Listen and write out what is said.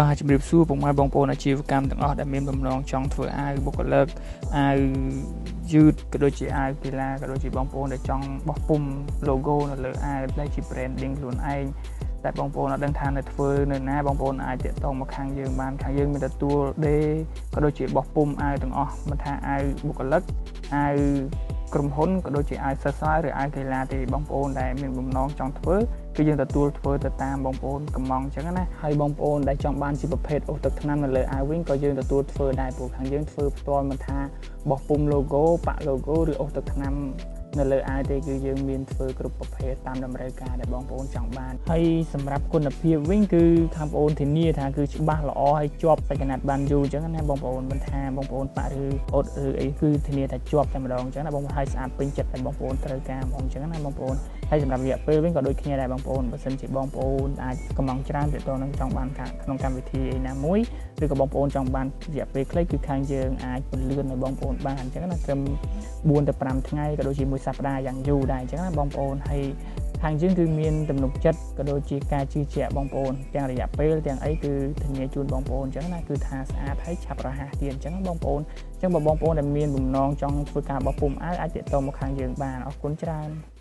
បាទជម្រាបសួរពុកម៉ែបងប្អូនអាជីវកម្មទាំងអស់ដែលមានបំណងចង់ធ្វើអាវបុគ្គលិកអាវយឺតក៏ដូចជាអាវកីឡាក៏ដូចជាបងប្អូនដែលចង់បោះពុម្ព logo នៅលើអាវដែលជា branding ខ្លួនឯងតែបងប្អូនអត់ដឹងថានៅធ្វើនៅណាបងប្អូនអាចទាក់ទងមកខាងយើងបានខាងយើងមានទទួលដេក៏ដូចជាបោះពុម្ពអាវទាំងអស់មិនថាអាវបុគ្គលិកអាវក្រុមហ៊ុនក៏ដូចជាអាវសិស្សឬអាវកីឡាទេបងប្អូនដែលមានបំណងចង់ធ្វើគឺយើងទទួលធ្វើទៅតាមបងប្អូនកំងអញ្ចឹងណាហើយបងប្អូនដែលចង់បានជាប្រភេទអូសទឹកថ្នាំនៅលើអាវវិញក៏យើងទទួលធ្វើដែរព្រោះខាងយើងធ្វើផ្ទាល់មិនថាបោះពុម្ព logo ប៉ាក់ logo ឬអូសទឹកថ្នាំនៅលើអាវទេគឺយើងមានធ្វើគ្រប់ប្រភេទតាមតម្រូវការដែលបងប្អូនចង់បានហើយសម្រាប់គុណភាពវិញគឺខាងបងប្អូនធានាថាគឺច្បាស់ល្អហើយជាប់សាច់កណាត់បានយូរអញ្ចឹងណាបងប្អូនមិនថាបងប្អូនប៉ាក់ឬអត់ឬអីគឺធានាថាជាប់តែម្ដងអញ្ចឹងណាបងប្អូនហើយស្អាតពេញចិត្តតែបងប្អូនត្រូវការហ្មងអញ្ចឹងណាបងប្អូនហើយសម្រាប់រយៈពេលវិញក៏ដូចគ្នាដែរបងប្អូនបើសិនជាបងប្អូនអាចកំងច្រើនទាក់ទងនឹងចង់បានក្នុងកម្មវិធីអីណាមួយឬក៏បងប្អូនចង់បានរយៈពេលខ្លីគឺខាងយើងអាចពន្លឿនឲ្យបងប្អូនបានអញ្ចឹងណាត្រឹម4ទៅ5ថ្ងៃក៏ដូចជាមួយសប្តាហ៍យ៉ាងយូរដែរអញ្ចឹងណាបងប្អូនហើយខាងយើងគឺមានទំនុកចិត្តក៏ដូចជាការជឿជាក់បងប្អូនទាំងរយៈពេលទាំងអីគឺធានាជូនបងប្អូនអញ្ចឹងណាគឺថាស្អាតហើយឆាប់រហ័សទៀតអញ្ចឹងបងប្អូនអញ្ចឹងបើបងប្អូនដែលមានបំណងចង់ធ្វើការបោះពុម្ពអាវអាចទាក់ទងមកខាងយើងបានអរគុណច្រើន។